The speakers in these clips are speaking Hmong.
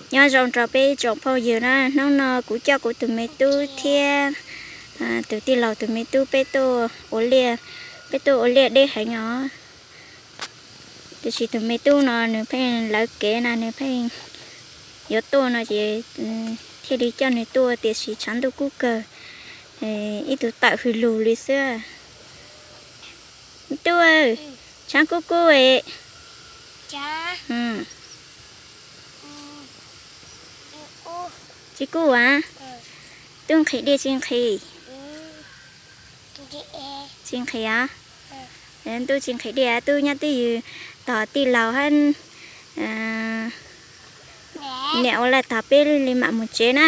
Nyob zoo rau peb ib tsoom phooj ywg na, hnub no kuv coj kuv tus me tub thiab tus tij laug tus me tub peb tuaj ua liaj, peb tuaj ua liaj deb heev os. Tiam sis tus me tub no nws pheej lawv kev na, nws pheej yuav tuaj no ces thiaj li coj nws tuaj, tiam sis tshav ntuj kub kawg, ib tug tawm hws lug li xwb. Tub, tshav kub kub es. Tsis kub as? Tub nqhis diaj tsis nqhis? Tsis nqhis os. Tub tsis nqhis diaj, tub nyob twj ywm tos tij laug hab niam ua laj tog peb li mam mus tsev na.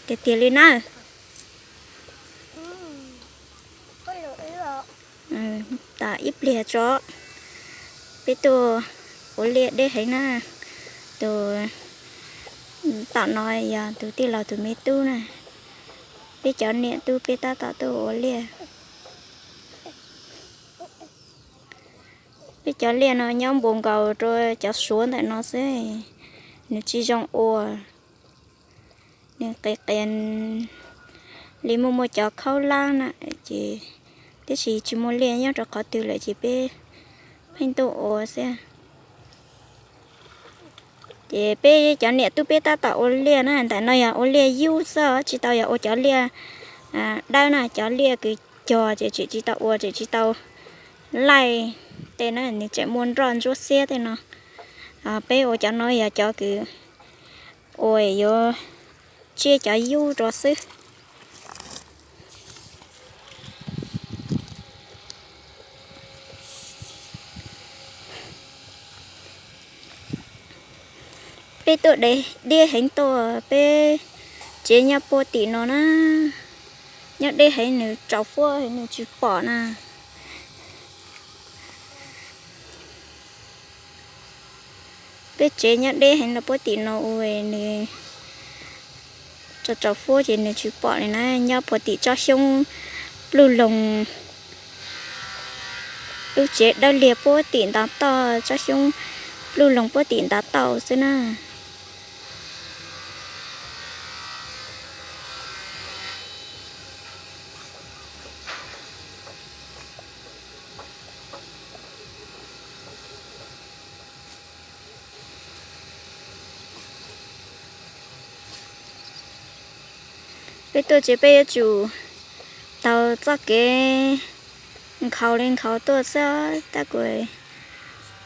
Tiag tiag li na. Tos ib pliag tso, peb tuaj ua liaj deb heev na. Tus tom no yog tus tij laug tus me tub na. Peb cov niam tub peb tab tom tuaj ua liaj. Peb cov liaj no nyob npuas nkaus rau cov suav ntawm no xwb, nws tsis zoo ua. Nws qias qias li muaj muaj cov khaub lab na, ces tiam sis tsis muaj liaj nyob rau qhov twg lawm ces peb pheej tuaj ua xwb. Ces peb cov niam tub peb tab tom ua liaj na, ntawm no yog ua liaj yub xwb, tsis tau yog ua cov liaj dawb na, cov liaj kws cog ces tseem tsis tau ua, tseem tsis tau laij tej na, nws tseem muaj nroj ntsuab xiab tej no. Peb ua cov no yog cov kws ua yuav tsiab cov yub rau xwb. Peb tuaj deb heev tuaj, peb tsev nyob puag tim no na, nyob deb heev nws tsaus fuab nws tsis pom na. Peb tsev nyob deb heev no puag tim no ua nws tsaus tsaus fuab ces nws tsis pom li na, nyob puag tim tsob xyoob pluj loog. Lub tsev dawb liag puag tim ntav toj, tsob xyoob pluj loog puag tim ntav toj xwb na. Peb tuaj ces peb yuav tsum taug txoj kev nkhaus li nkhaus tuaj xwb. Tab kuv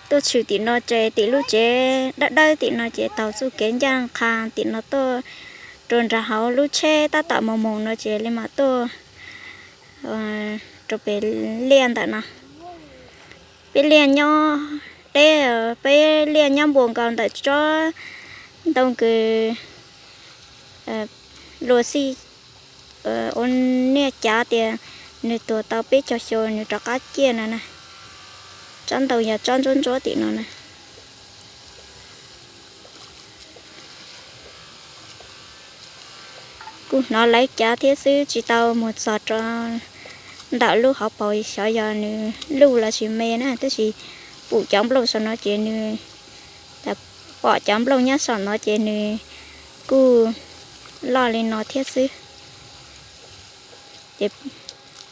tuaj tshwm tim no ces tim lub tsev dawb dawb tim no ces taug txoj kev ncaj qha tim no tuaj rau nram hauv lub tsheb tab tom moos moos no ces li mam tuaj rau pem liaj ntawm no. Peb liaj nyob deb, peb liaj nyob npuas nkaus ntawm tsob ntoo kws luag xij ua niaj cav tias nws tuag tau peb caug xyoo nws rov qab ciaj no na. Tsob ntoo yog tsob ntsuab ntsuab tim no na. Kuj hnov lawv cav thiab xwb, tsis tau mus txog rau ntawm lub hauv paus xyov yog nws luj los sis me na, tab sis pum cov nplooj saum no ces nws, pom cov nplooj nyob saum no ces nws kuj loj li no thiab xwb. Ces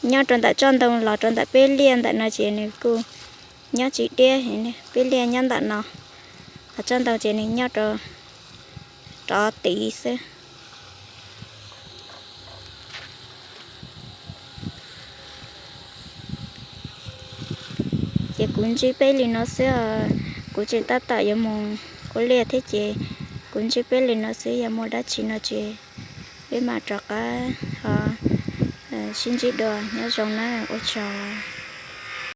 nyob rau ntawm tsob ntoo los rau ntawm peb liaj ntawm no ces nws kuj nyob tsis diab, peb liaj nyob ntawm no, ho tsob ntoo ces nws nyob rau rov tid xwb. Ces kuv ntsib peb li no xwb, kuv tseem tab tom yuav mus ua liaj thiab ces kuv ntsib peb li no xwb, yog muaj dab tsi no ces peb mam rov qab ho sib ntsib dua, nyob zoo na, ua tsaug.